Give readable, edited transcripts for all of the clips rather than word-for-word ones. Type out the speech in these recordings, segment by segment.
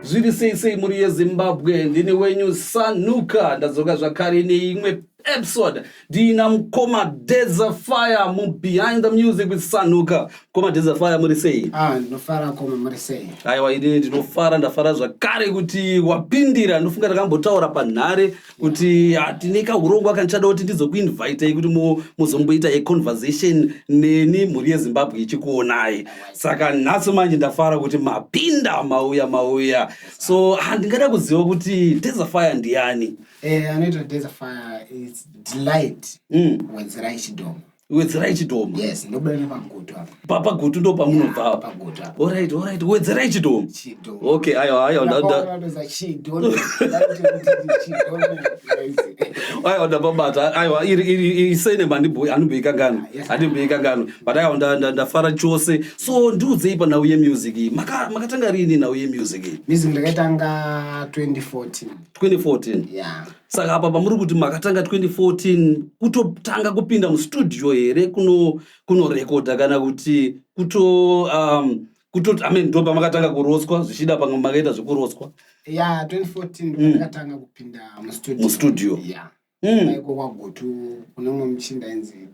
Zviri sei sei mhuri yeZimbabwe, ndini wenyu Sanuka, ndadzoka zvakare neimwe episode ndiina mukoma Dedza Fire mu Behind the Music with Sanuka. Mukoma Dedza Fire, muri sei? Ah, ndinofara koma, muri sei? Aiwa, inini ndinofara, ndafara zvakare kuti wapindira. Ndofunga takambotaura panhare kuti tine kahurongwa kandichada kuti ndizokuinvitei kuti muzomboita a conversation neni mhuri yeZimbabwe ichikuonai. Saka nhasi manje ndafara kuti mapinda, mauya mauya. So ndingada kuziva kuti Dedza Fire ndiani? Anoitwa Dedza Fire is Delight Wedzerai Chidoma. Wedzerai Chidoma. Yes, ndobuda nepaGutu apa. PaGutu ndo pamunobva apa? Pagutu apa. Alright, Wedzerai Chidoma. Chidoma. Okay, aiwa aiwa nda Chidoma. Aiwa, ndapabata. Aiwa, iri isene handimboikanganwa, handimboikanganwa. But aiwa, ndafara chose. So ndiudzei panhau yemusic iyi, makatanga rini nhau yemusic iyi? Music ndakaitanga 2014. 2014? Yeah. Saka apa pamuri kuti makatanga 2014, kutotanga kupinda mustudio here kunorekodha, kana kuti kuto um, kuto I mean, ndo pamakatanga kurotswa, zvichida pamwe makaita zvekurotswa? Yeah, 2014 ndakatanga kupinda mustudio. Mustudio. Yeah. Iko kwaGutu kune umwe muchinda ainzi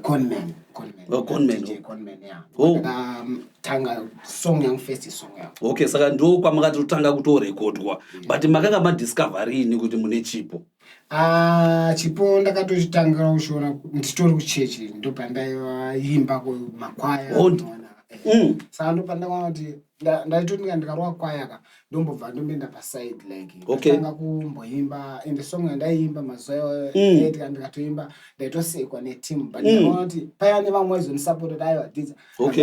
Conman. Conman. Oh, Conman. DJ Conman, yeah. Oh. Ndakatanga song yangu, first song yangu. Okay, saka ndo kwamakatotanga kutorekodwa. But makanga madiscover rini kuti mune chipo? Ah, chipo ndakatochitangira kuchiona ndichitori kuchechi, ndopandaiimba kumakwaya. Oh, unoona. Saka ndopandakaona kuti ndaitoti ndikarova kwaya ka, ndombobva ndomboenda paside, like ndatanga kumboimba. Ende song yandaiimba mazuva iwayo, ndaitika ndikatoimba ndaitosekwa neteam, but ndakaona kuti paya nevamwe vaizondisapota kuti aiwa, Dhidza,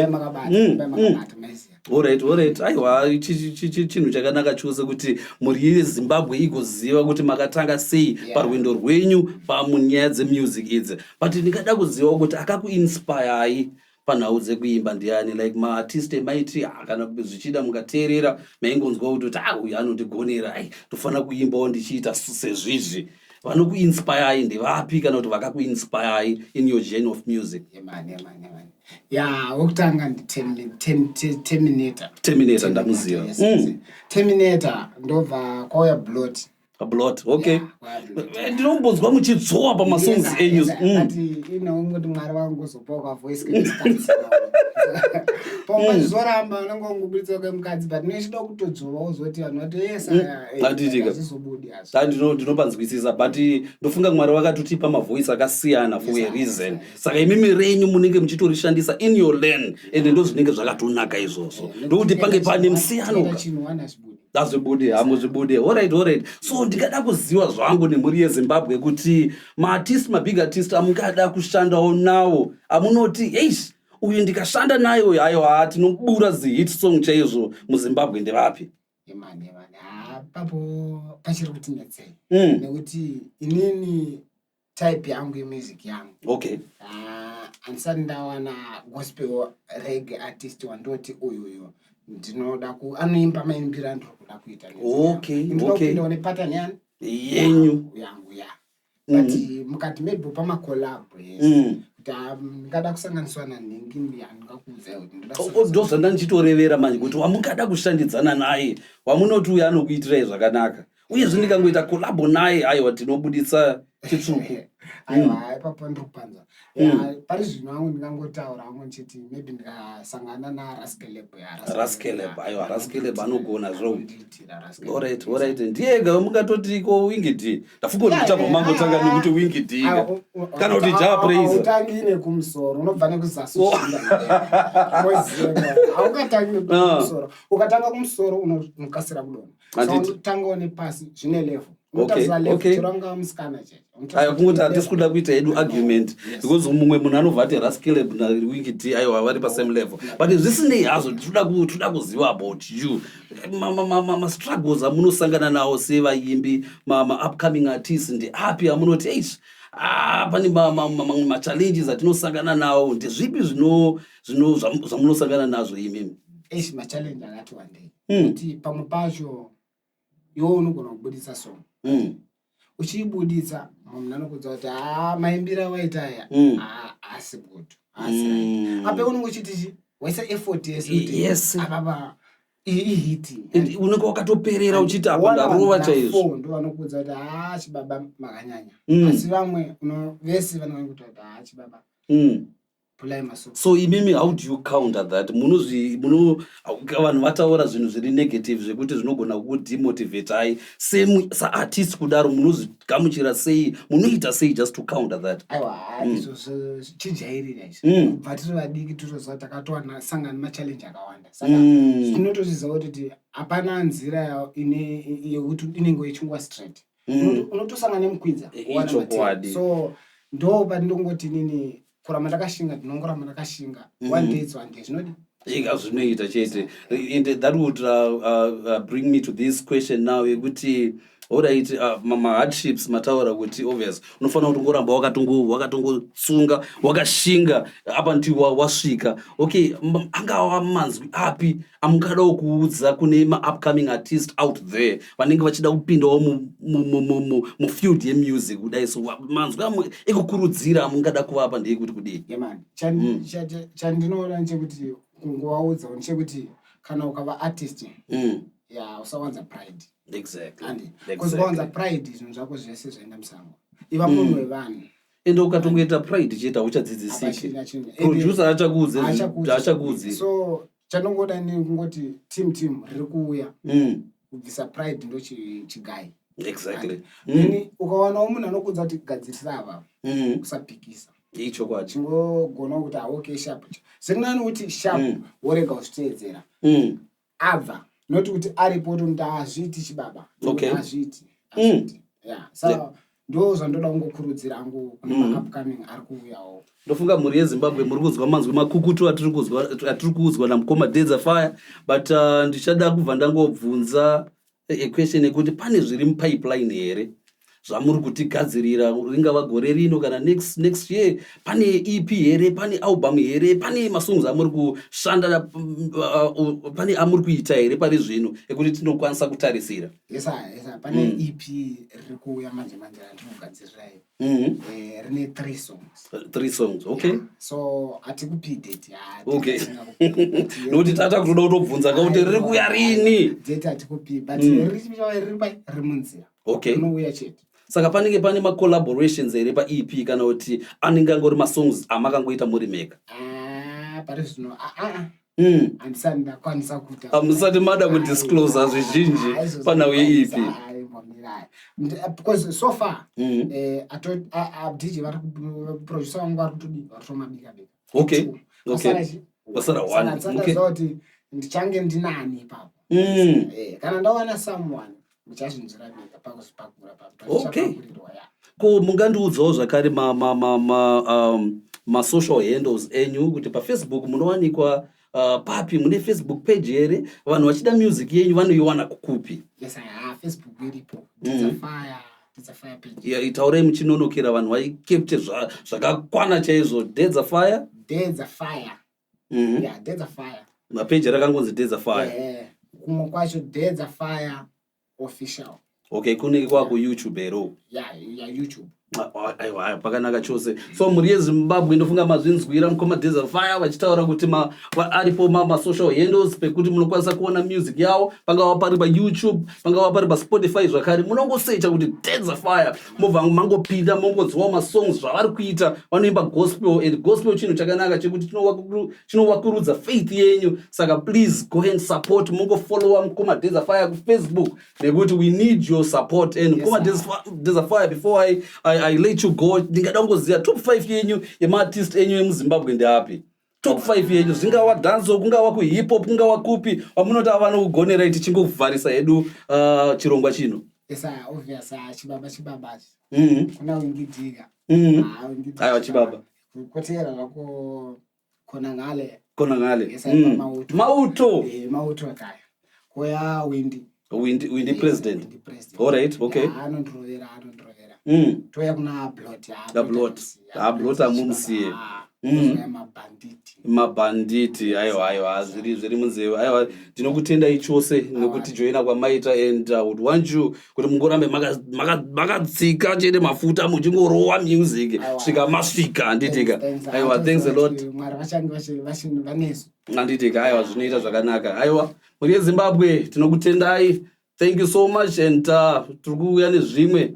makabata, makabata, maiziya. Alright, aiwa, chinhu chakanaka chose kuti mhuri yeZimbabwe igoziva kuti makatanga sei parwendo rwenyu pamunyaya dzemusic idzi. But ndingada kuziva kuti akakuinspirei panhau dzekuimba ndiani, like maartist emaiti, kana zvichida mukateerera maingonzwa kuti uyu anondigonera, ai, tofanira kuimbawo ndichiita sezvizvi. Vanokuinspirei ndevapi, kana kuti vakakuinspirei in your journey of music? Yemani, yemani, yemani, ya, wekutanga ndiTerminator. Terminator, ndamuziva. Yes. Terminator, ndobva kwauya Blot. Blot, okay. Yeah, kwauya Blot. Ndinombonzwa muchidzowa pamasongs enyu. But ungoti Mwari vangozopawo kavoice kemukadzi, pamwe zvizoramba, unenge wangobuditsa kemukadzi, but nechida kutodzova uzoti vanhu vati yes. Handitika. Hazvizobudi hazvo. Ndinopanzwisisa, but ndofunga Mwari vakatotipa mavoice akasiyana for a reason. Saka imimi renyu munenge muchitorishandisa in your lane, ende ndo zvinenge zvakatonaka izvozvo, ndokuti pange pane musiyano. Tinoita chinhu one, hazvibudi. Hazvibudi, hamuzvibudi. Alright, so ndingada kuziva zvangu nemhuri yeZimbabwe kuti maartist, mabig artist amungada kushandawo nawo, amunoti eish, uyu ndikashanda naye uyu, aiwa, tinobura zihit song chaizvo muZimbabwe, ndevapi? Yemani, yemani, papo pachiri kutinetsei, nekuti inini type yangu yemusic yangu, ah, handisati ndawana gospel reggae artist wandoti uyuyu ndinoda ku anoimba maimbiro andiri kuda kuita. Ndinoda kupindawo nepattern yani? Yenyu. Yangu, ya. But mukati maybe pamacollab, yes, kuti ndingada kusanganiswa nanhingi, ndingakuudzai kuti ndoda Ndo zvanda ndichitorevera manje, kuti wamungada kushandidzana naye, wamunoti uyu anokuitirai zvakanaka, uyezve ndikangoita collabo naye, aiwa, tinobuditsa chitsvuku. Aiwa, ipapo ndiri kupanza. Ya, pari zvino hangu ndingangotaura hangu ndichiti maybe ndikasangana naRas Caleb. Ras Caleb, aiwa, Ras Caleb anogona zvo. Alright, ndiyega mungatoti ko Winky D? Ndafunga kuti muchabva mangotanga nekuti Winky D kana kuti Jah Prayzah. Utangi nekumusoro, unobva nekuzasi. Haungatangi nekumusoro. Ukatanga kumusoro unokasira kudonha. Handiti. Utangawo nepasi, zvine level. Unotarisa level, chero angava musikana chete. Aiwa, kungoti hatisi kuda kuita hedu argument, because mumwe munhu anobva ati Ras Caleb naWinky D, aiwa, vari pasame level. But zvisinei hazvo, toda kuziva about you, mastruggles amunosangana nawo sevaimbi, maupcoming artists, ndeapi amunoti eish, pane mamwe machallenges atinosangana nawo? Ndezvipi zvamunosangana nazvo imimi? Eish, machallenge akati wandei, kuti pamwe pacho iwe unogona kubuditsa song, uchiibuditsa munhu anokudza kuti haa, maimbiro awaita aya haasi good, haasi right. Ape unenge uchiti chi waisa effort yese kuti apapa. Ihit. And unenge wakatoperera uchiti apa ndarova chaizvo. Ndo vanokuudza kuti haa, chibaba, makanyanya. Asi vamwe vese vanenge kuti haa, chibaba, pulai masoko. So imimi, how do you counter that? Munozvi muno vanhu vataura zvinhu zviri negative zvekuti zvinogona kukudemotivatai saartist kudaro, munozvigamuchira sei? Munoita sei just to counter that? Aiwa, izvozvo chijairira izvi. Kubva tiri vadiki totoziva, takatowana sangana nemachallenge akawanda, saka tinotozviziva kuti hapana nzira yekuti inenge ichingwa straight. Unotosangana nemukwidza, wowana Ichokwadi. matero. So ndo pandinongoti nini kuramba ndakashinga, ndinongoramba ndakashinga. One day it's one day, zvinodi. Ika zvinoita chete. And that would bring me to this question now yekuti, alright, mahardships mataura kuti obvious unofanira kuti ungoramba wakatongotsunga, wakashinga up until wasvika. Okay, angava manzwi api amungadawo kuudza kune maupcoming artist out there vanenge vachida kupindawo mufield yemusic kudai? So manzwi ekukurudzira amungada kuvapa ndeyekuti kudii? Yeah man, chandinoona nchekuti kungovaudzawo ndechekuti kana ukava artist, ya, usawanza pride. Andi because ukawanza pride, zvinhu zvako zvese zvaenda musango. Iva munhu wevanhu. Ende ukatongoita pride chete, hauchadzidzisiki. Hapachina chinhu. Producer achakuudze. Achakuudze. Achakuudzi. So chandongoda ni kungoti team riri kuuya, kubvisa pride ndo chigai. Then ukawanawo munhu anokuudza kuti gadzirisa ava, usapikisa. Ichokwadi. Chingogona kuti okay, sharp, zvirinani kuti sharp, worega uzviteedzera. Abva noti kuti aripo tomuti hazviiti, chibaba. Hazviiti, hazviiti. Yeah, saka ndo zvandoda kungokurudzira hangu kune maupcoming ari kuuyawo. Ndofunga mhuri yeZimbabwe muri kunzwa manzwi makukutu atiri kuudzwa namukoma Dedza Fire. But ndichada kubva ndangobvunza a question yekuti pane zviri mupipeline here zvamuri kutigadzirira, ringava gore rino kana next year? Pane EP here? Pane album here? Pane masongs amuri kushanda, pane amuri kuita here pari zvino ekuti tinokwanisa kutarisira? Yes, pane EP riri kuuya manje manje randiri kugadzirirai. Rine three songs. Three songs, okay. Yeah. So hatikupi date. Nokuti tata kutoda kutobvunza kakuti riri kuuya rini. Date hatikupi, but riri munzira. Rinouya chete. Saka panenge pane macollaborations here paEP, kana kuti anenge angori masongs amakangoita muri mega? Ah, pari zvino handisati ndakwanisa kuita. Hamusati mada kudisclosa zvizhinji panhau yeEP? Because so far DJ vari, producer vangu vari kutodi, vari kutomabika bika. Vasara one. Handisati kuti ndichange ndinani ipapo. Kana ndawana someone, muchazvinzwira mega pakuzvipakura. Ko mungandiudzawo zvakare masocial handles enyu, kuti paFacebook munowanikwa papi? Mune Facebook page here? Vanhu vachida music yenyu vanoiwana kukupi? Yes, ha, Facebook iripo, Dedza Fire, Dedza Fire page. Yeah, taurai muchinonokera, vanhu vaikepte zvakakwana chaizvo. Dedza Fire. Dedza Fire. Yeah, Dedza Fire. Mapeji rakangonzi Dedza Fire? Kumwe kwacho Dedza Fire Official. Okay, kunenge kwakuYouTube here uku? Ya, YouTube. Aiwa, aiwa, pakanaka chose. So mhuri yeZimbabwe, ndofunga mazvinzwira mukoma Dedza Fire vachitaura kuti aripo masocial handles pekuti munokwanisa kuona music yavo, pangava pari paYouTube, pangava pari paSpotify zvakare. Munongosecha kuti Dedza Fire, mobva mangopinda, mongonzwawo masongs zvavari kuita. Vanoimba gospel, and gospel chinhu chakanaka chekuti chinovakurudza faith yenyu. Saka please go and support, mungofollowa mukoma Dedza Fire kuFacebook, nekuti we need your support. And mukoma Dedza Fire, before I let you go, ndingada kungoziva top 5 yenyu yemaartist enyu emuZimbabwe ndeapi? Top 5 yenyu, zvingava dancehall, kungava kuhip hop, kungava kupi, vamunoti ava vanokugonerai, tichingovharisa hedu chirongwa chino. Yes, obvious, chibaba, chibaba. Kuna Winky D ka. Ah, Winky D. Aiwa, chibaba. Kotera zvako khona ngale. Kona ngale. Yes, Mauto. Mauto. Mauto akaya. Koya Windy. Windy, Windy President. Windy President. All right, okay. Yeah, anondirovera, anondirovera. Toya kuna Blot. Da Blot. Ah, Blot amumusiye. Kozouya Mabhanditi. Mabhanditi, aiwa, aiwa, zviri munzeve. Aiwa, ndinokutendai chose nekuti joina kwamaita, and would want you kuti mungorambe makatsika chete mafuta, muchingorowa music. Aiwa. Svika masvika, handitika? Thanks, thanks. Aiwa, thanks a lot. Mwari vachange vanesu. Handitika? Aiwa, zvinoita zvakanaka. Aiwa, mhuri yeZimbabwe, tinokutendai. Thank you so much, and tiri kuuya nezvimwe.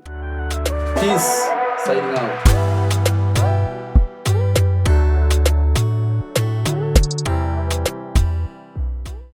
Peace, signing out.